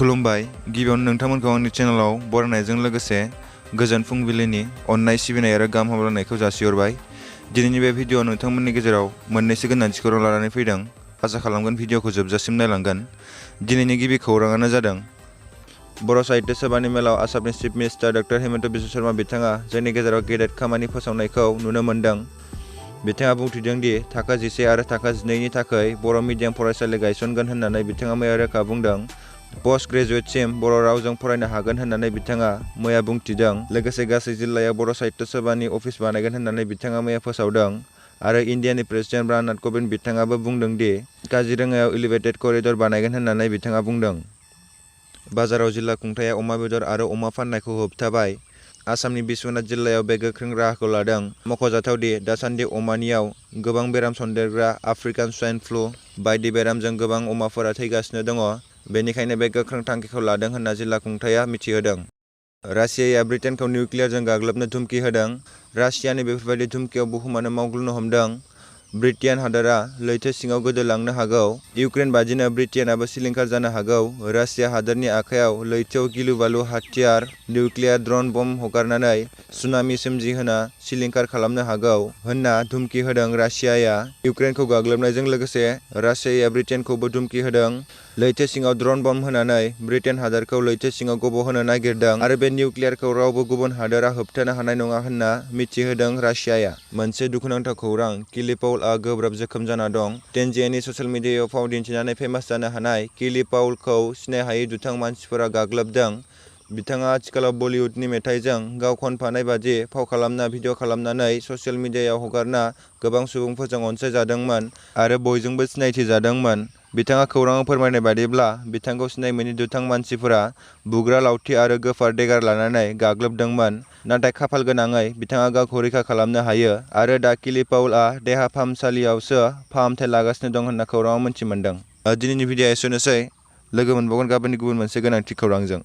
खुलुमबाय। गिबियावनो नोंथांमोनखौ आंनि चेनेलाव बरायनायजों लोगोसे गोजोन फुंबिलिनि अननाय सिबिनाय आरो गाहाम हामलायनायखौ जासिहरबाय। दिनैनि बे भिडिअ'आव नोंथांमोननि गेजेराव मोननैसो गोनांथि खौरां लानानै फैदों। आसा खालामगोन भिडिअ'खौ जोबजासिम नायलांगोन। दिनैनि गिबि खौराङानो जादों बर' साहित्य सभानि मेलाव आसामनि chief minister doctor Himanta Biswa Sharma बिथाङा जोंनि गेजेराव गेदेर खामानि फोसावनायखौ नुनो मोन्दों। बिथाङा बुंथिदों दि थाखो 11 आरो थाखो 12 नि थाखाय बर' मिडियाम फरायसालि गायसनगोन होननानै बिथाङा मैया रोखा बुंदों। पोस्ट ग्रेजुएटसिम बर' रावजों फरायनो हागोन होननानै बिथाङा मैया बुंथिदों। लोगोसे गासै जिल्लायाव बर' साहित्य सभानि अफिस बानायगोन होननानै बिथाङा मैया फोसावदों। आरो इन्डियानि प्रेसिडेन्ट रामनाथ क'विन्द बिथाङाबो बुंदों दि काजिरङायाव एलिभेटेड करिडर बानायगोन होननानै बिथाङा बुंदों। बाजाराव जिल्ला खुंथायआ अमा बेदर आरो अमा फाननायखौ होबथाबाय। आसामनि बिश्वनाथ जिल्लायाव बे गोख्रों राहाखौ लादों। मख'जाथाव दि दासान्दि अमानियाव गोबां बेराम सन्देरग्रा आफ्रिकान स्वाइन फ्लु बायदि बेरामजों गोबां अमाफोरा थैगासिनो दङ। बेनिखायनो बे गोख्रों थांखिखौ लादों होनना जिल्ला खुंथायआ मिथिहोदों। रासियाया ब्रिटेनखौ निउक्लियारजों गाग्लोबनो धुमखि होदों। रासियानि बेफोरबायदि धुमकियाव बुहुमानो मावग्लुंनो हमदों। ब्रिटेन हादोरा लैथो सिङाव गोदोलांनो हागौ। इउक्रेन बादिनो ब्रिटेनआबो सिलिंखार जानो हागौ। रासिया हादोरनि आखायाव लैथोआव गिलु-बालु हाथियार निउक्लियार ड्र'न बम्ब हगारनानै सुनामि सोमजिहोना सिलिंखार खालामनो हागौ होनना धुमखि होदों। रासियाया इउक्रेनखौ गाग्लोबनायजों लोगोसे रासियाया ब्रिटेनखौबो धुमखि होदों। लैथो सिङाव ड्र'न बम्ब होनानै ब्रिटेन हादोरखौ लैथो सिङाव गब'होनो नागिरदों आरो बे निउक्लियारखौ रावबो गुबुन हादोरा होबथानो हानाय नङा होनना मिथिहोदों रासियाया। मोनसे दुखुनांथाव खौरां केली पाउलआ गोब्राब जोखोम जाना दं। टेनजियानि ससियेल मिडियायाव फाव दिन्थिनानै फेमास जानो हानाय केली पाउलखौ सिनायहायै दुथां मानसिफोरा गाग्लोबदों। बिथाङा आथिखालाव बलिउडनि मेथाइजों गाव खनफानाय बादि फाव खालामना भिडिअ खालामनानै ससियेल मिडियायाव हगारना गोबां सुबुंफोरजों अनसायजादोंमोन आरो बयजोंबो सिनायथि जादोंमोन। बिथाङा खौराङाव फोरमायनाय बायदिब्ला बिथांखौ सिनायमोनि दुथां मानसिफोरा बुग्रा लावथि आरो गोफार देगार लानानै गाग्लोबदोंमोन। नाथाय खाफाल गोनाङै बिथाङा गावखौ रैखा खालामनो हायो आरो दा केली पाउलआ देहा फाहामसालियावसो फाहामथाय लागासिनो दं होनना खौराङाव मिथि मोन्दों। दिनैनि भिडिअ'आ एसेनोसै। लोगो मोनबावगोन गाबोननि गुबुन मोनसे गोनांथि खौरांजों।